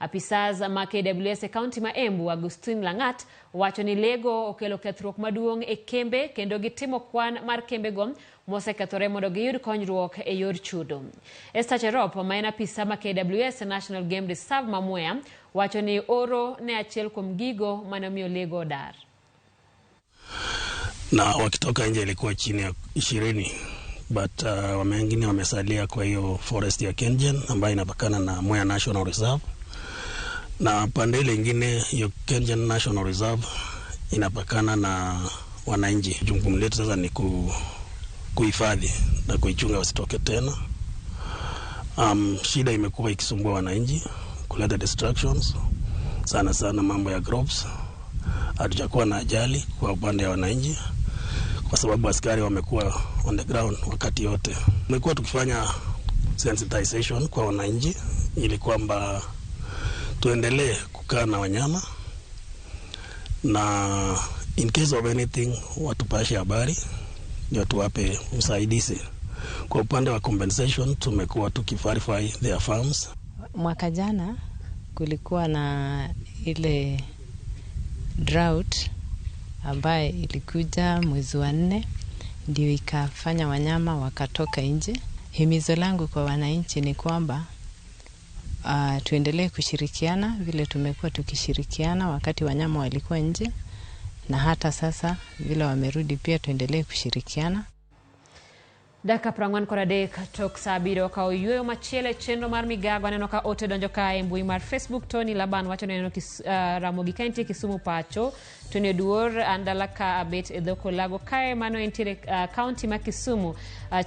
Apisas ma KWS e kaunti ma Embu Agustin Langat wacho ni lego okelo kethruok maduong' e kembe kendo gitimo kwan mar kembego mosekethore mondo giyud konyruok e yor chudo. Esther Cherop ma en apisa ma KWS National Game Reserve ma Mwea wacho ni oro ne achiel kuom gigo mane omiyo lego odar. Na wakitoka nje ilikuwa chini ya 20, but wengine wamesalia kwa hiyo forest ya Kengen ambayo inapakana na Mwea National Reserve, na pande ile ingine hiyo Kengen National Reserve inapakana na wananchi. Jukumu letu sasa ni kuhifadhi na kuichunga wasitoke tena. Shida imekuwa ikisumbua wananchi kuleta distractions sana sana mambo ya crops. Hatujakuwa na ajali kwa upande wa wananchi kwa sababu askari wamekuwa on the ground wakati yote. Tumekuwa tukifanya sensitization kwa wananchi ili kwamba tuendelee kukaa na wanyama, na in case of anything watupashe habari ndio tuwape usaidizi. Kwa upande wa compensation tumekuwa tukiverify their farms. Mwaka jana kulikuwa na ile drought ambaye ilikuja mwezi wa 4, ndio ikafanya wanyama wakatoka nje. Himizo langu kwa wananchi ni kwamba tuendelee kushirikiana vile tumekuwa tukishirikiana wakati wanyama walikuwa nje, na hata sasa vile wamerudi pia tuendelee kushirikiana. Dakika 43 tok saa 7 ka oyueyo machielo e chenro mar migago. Aneno ka ote donjo ka e mbui mar Facebook. Tony Laban wacho ni aneno Ramogi ka entie Kisumu pacho. Tony Oduor an dala ka abet e dho Kolago kae mano entiere kaunti ma Kisumu.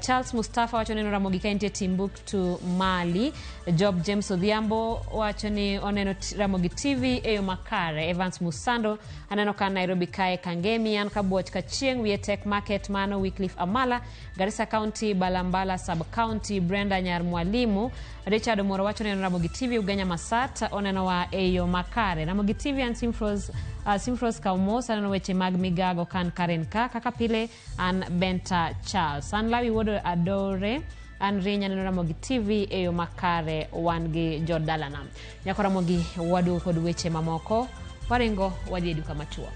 Charles Mustafa wacho ni Ramogi ka entie Timbuktu Mali. Job James Odhiambo wacho ni oneno Ramogi TV e yo makare. Evans Musando aneno ka Nairobi kae Kangemi. An Kabuoch Kachieng' wiye Tech Market mano Wycliffe Amala. Garissa County Balambala Sub County Brenda Nyar Mwalimu. Richard Omoro wacho ni Ramogi TV Ugenya Masat oneno wa eyo makare. Ramogi TV an Simfros Kaumos aneno weche mag migago kan Karen ka kaka pile an Benta Charles. An Lawi Wodo Adore an Rinya aneno Ramogi TV eyo makare wan gi jodalana. Nyako Ramogi wadu kod weche mamoko waringo wadhi e duka machuok.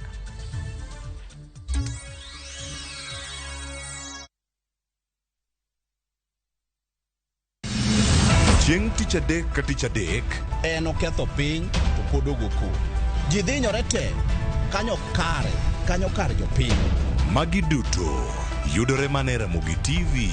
Chieng' tich adek ka tich adek en oketho piny to pod ogo koko. Ji dhinyore te kanyo kare jopiny. Magi duto yudore mana e Ramogi TV.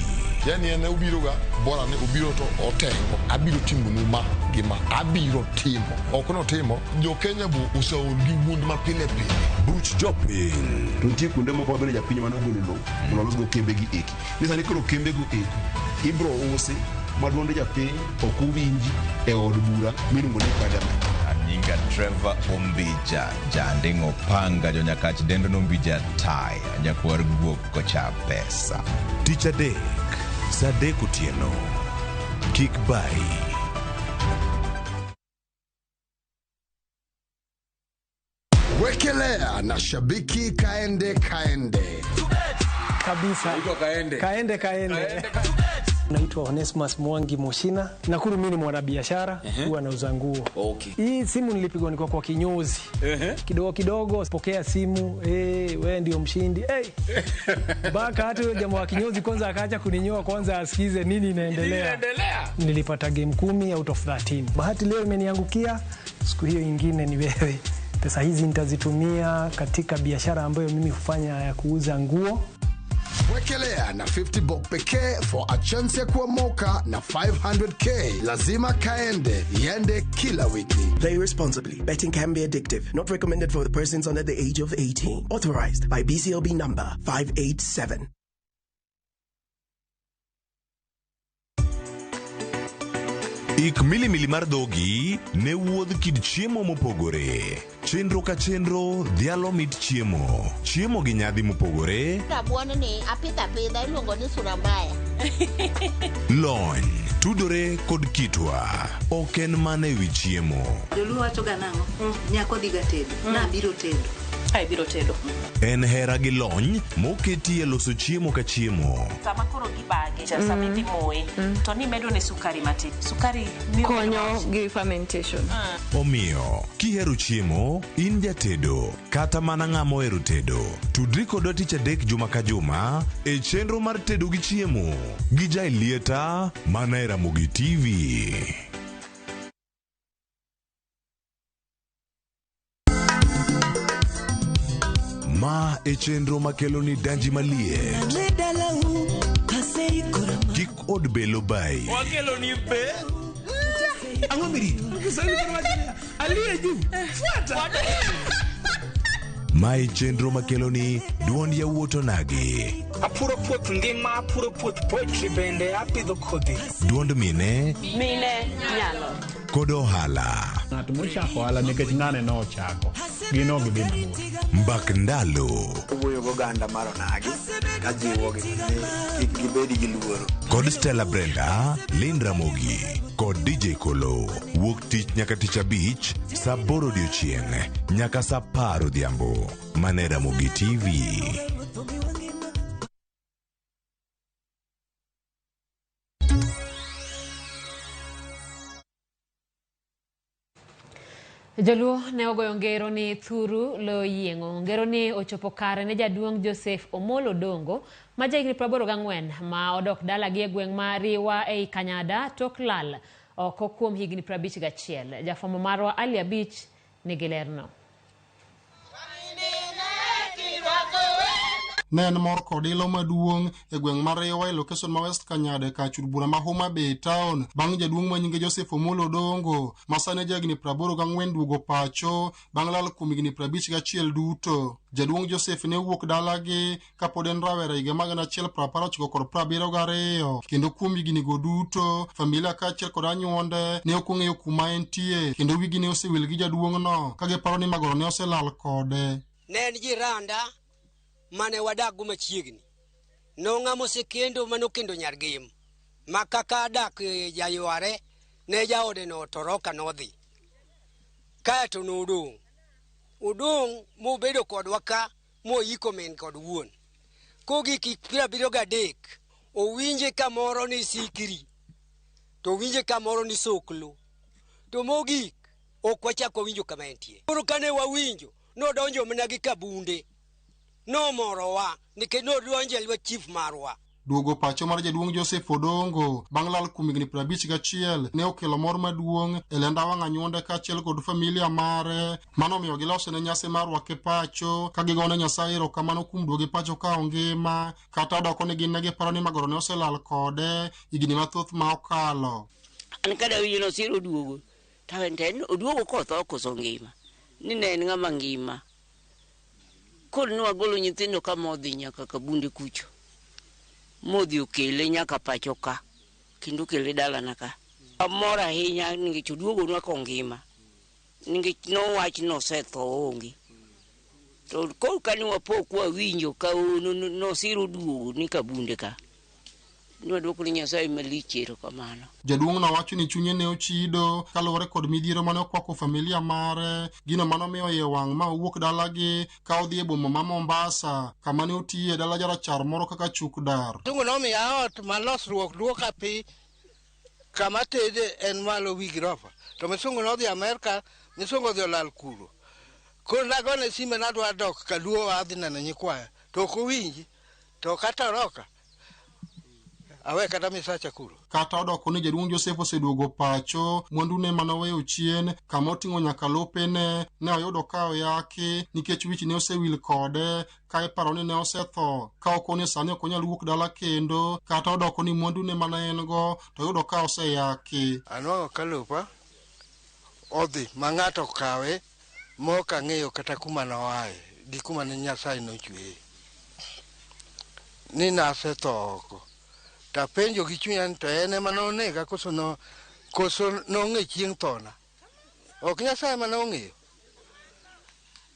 Yani en obiroga bora ni obiro to otengo. Abiro timonu ma gi ma abiro timo. Ok notimo jo Kenya bu oseol gi wuond ma pile pile. Buch jopiny. To nitie kuonde moko mabende japiny mane ogolo lowo mondo olosgo kembegi eki. Ni sani koro kembego eki ibro usi ma duonde japiny ok uwinji e od bura miluongo ni parliament. Anyinga Trevor Ombija, janding'o panga jonyakach dendo nombija tai, nyakwar guok kocha pesa. Tich adek, saa 3 otieno. Kik bai. Wekelea na shabiki kaende kaende. Kabisa. Kaende. Kaende kaende. Naitwa Onesmus Mwangi Moshina. Nakuru mimi ni mwanabiashara, huwa nauza nguo. Okay. Hii simu nilipigwa nilikuwa kwa kinyozi. Kidogo kidogo pokea simu, wewe ndio mshindi. Baka hata yule jamaa wa kinyozi kwanza akaacha kuninyoa kwanza asikize nini inaendelea. Nilipata game 10 out of 13. Bahati leo imeniangukia, siku hiyo nyingine ni wewe. Pesa hizi nitazitumia katika biashara ambayo mimi hufanya ya kuuza nguo. Wekelea na 50 bob pekee for a chance ya kuomoka na 500K. Lazima kaende, iende kila wiki. Play responsibly. Betting can be addictive. Not recommended for the persons under the age of 18. Authorized by BCLB number 587. Ik milimili mar dhogi ne wuodh kit chiemo mopogore. Chenro ka chenro dhialo mit chiemo. Chiemo gi nyadhi mopogore. Rabuon ni apidho apidha iluongo ni sura mbaya. Lony tudore kod kitwa. Ok en mana ewi chiemo. Joluo wacho ga nang'o? Nyako dhi ga tedo. Nabiro tedo. Ai biro tedo. En hera gi lony moketi e loso chiemo ka chiemo. Sama koro gibage, sama idhi moye, to nimedo ne sukari matin. Sukari miyo konyo gi fermentation. Omiyo, kihero chiemo, in jatedo, kata mana ng'ama ohero tedo, tudri kodwa tich adek juma ka juma e chenro mar tedo gi chiemo gi Jailieta mana e Ramogi TV. Ma e chenro makelo ni danji maliet. Kik od belo bai. Wakelo ni be. Ang'o mirito? Kiswahili koro wacho niya, aliye juu. Fuata. Ma e chenro makelo ni duond yawuot onagi. Apuro puoth ngima, apuro puoth poetry bende apidho kodhi. Duond mine Mine nyalo. Kod ohala. Ng'at mochako ohala nikech ng'ane nochako gin ok gidhi mabor. Mbak ndalo. Wuoyo goganda mar onagi kajiwogi ni kik gibed gi luoro. Kod Stella Brenda, Lynn Ramogi kod DJ Kolo. Wuok tich nyaka tich abich saa aboro odiochieng' nyaka saa apar odhiambo. Mana e Ramogi TV. Joluo ne ogoyo ngero ni thuru lo yieng'o. Ngero ni ochopo kare ne jaduong' Joseph Omolo Dongo ma jahigni 84 ma odok dalagi e gweng' ma Riwa ei Kanyada tok lal oko kuom higni 51. Jafwambo marwa Ali Abich nigi lerno. Ne en mor kod ilo maduong' e gweng' mar Riwa e location ma West Kanyada e kar chul bura ma Homa Bay town bang' jaduong' ma nyinge Joseph Omolo Odongo ma sani jahigni 84 duogo pacho bang' lal kuom higni 51 duto. Jaduong' Joseph ne owuok dalagi kapod en rawera higa mag 1972 kendo kuom higni go duto familia kaachiel kod anyuonde ne ok ong'eyo kuma entie kendo wigi ne osewil gi jaduong'no ka giparo ni magoro ne oselal kode. Ne en jiranda mane wadak go machiegni. Nong'ama osekendo manokendo nyar Gem. Ma kaka adak jayware ne jaode no otoroka nodhi. Kaeto nodong'. Odong' mobedo kodwa ka moyiko min kod wuon. Kogik 73 owinje kamoro ni Sikri to owinje kamoro ni Soklo. To mogik ok wachak wawinjo kama entie. Koro kane wawinjo nodonjo mana gi kabunde. Nomorowa nikech nodonjo e lwet chief marwa. Duogo pacho mar jaduong' Joseph Odongo bang' lal kuom higni 51 ne okelo mor maduong' e lenda wang' anyuonde kaachiel kod familia mare manomiyo gilosone nyasi mar rwake pacho ka gigone Nyasaye erokamano kuom duoge pacho ka ongima kata odoko ni gin ne giparo ni magoro ne oselal kode higni mathoth ma okalo. An kada winjo nosiro oduogo to en oduogo kotho koso ngima ni ne en ng'ama ngima. Koro ne wagolo nyithindo ka modhi nyaka Kabunde kucho. Modhi okele nyaka pacho ka kendo okele dalana ka. Amor ahinya nikech oduogonwa kongima. Nikech nowach nosetho oonge. To koro kane wapo kwawinjo ka nosiro oduogo ni Kabunde ka. Ne waduoko ne Nyasaye malich erokamano. Jaduong' no wacho ni chunye ne ochido kaluwore kod midhiero mane okwako familia mare, gino manomiyo iye wang' ma owuok dalagi ka odhi e boma ma Mombasa kama ne otiye e dala jarachar moro kaka chuk dar. Tungu nomiya ot ma losruok duoka piny kama tede en malo wi girofa. To misungu nodhi Amerka, misungu odhi olal kuro. Koro nagone sime nadwa dok kaluo adhi neno nyikwaya. To ok owinji, to katoroka. Awe kata misacha kuro. Kata odoko ni jaduong' Joseph oseduogo pacho, mwandune manoweyo chien kama oting'o nyaka lopene ne oyudo ka oyaki nikech wich ne osewil kode ka iparo ni ne osetho ka okone sani ok onyal wuok dala kendo kata odoko ni mwandune mane en go to oyudo ka oseyaki. Anwang'o ka lopa odhi ma ng'ato okawe ma ok ang'eyo kata kuma noaye gi kuma ne Nyasaye nochweye. Ni nasetho oko. Tapenjo gi chunya ni to en ema nonega koso no koso nong'e chieng' thona. Ok Nyasaye ema nong'eyo.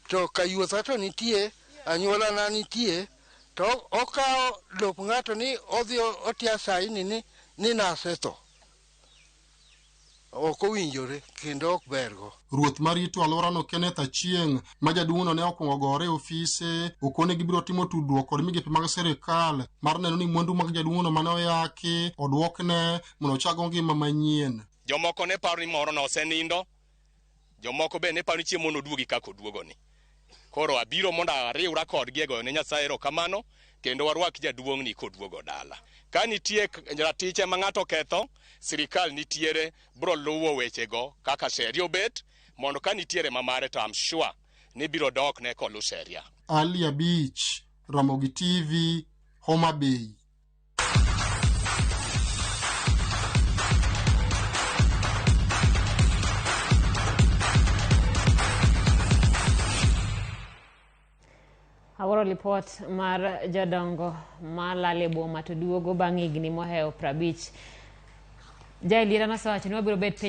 To kayuotha to nitie, anyuolana nitie, to okawo lop ng'ato ni odhi otia saini ni nasetho. Ok owinjore kendo ok bergo. Ruoth marito alworano Kenneth Achieng' ma jaduong'no ne okwongo gore e ofise okone gibiro timo tudruok kod migepe mag sirikal mar neno ni mwandu mag jaduong'no mane oyaki odwokne mondo ochak ngima manyien. Jomoko ne paro ni moro nosenindo, jomoko be ne paro ni chiemo noduogi kaka oduogoni. Koro abiro mondo ariwra kodgi e goyo ne Nyasaye erokamano kendo warwak jaduong'ni koduogo dala. Ka nitie ratiche ma ng'ato oketho, sirikal nitiere bro luwo wechego kaka sheria obet mondo ka nitiere ma mare to I'm sure ni biro dokne kolu sheria. Ali Abich, Ramogi TV, Homa Bay. Awuoro lipot mar jodongo malal e boma to duogo bang' higni mohewo 50. Jaeliera nosewacho ni wabiro bet piny.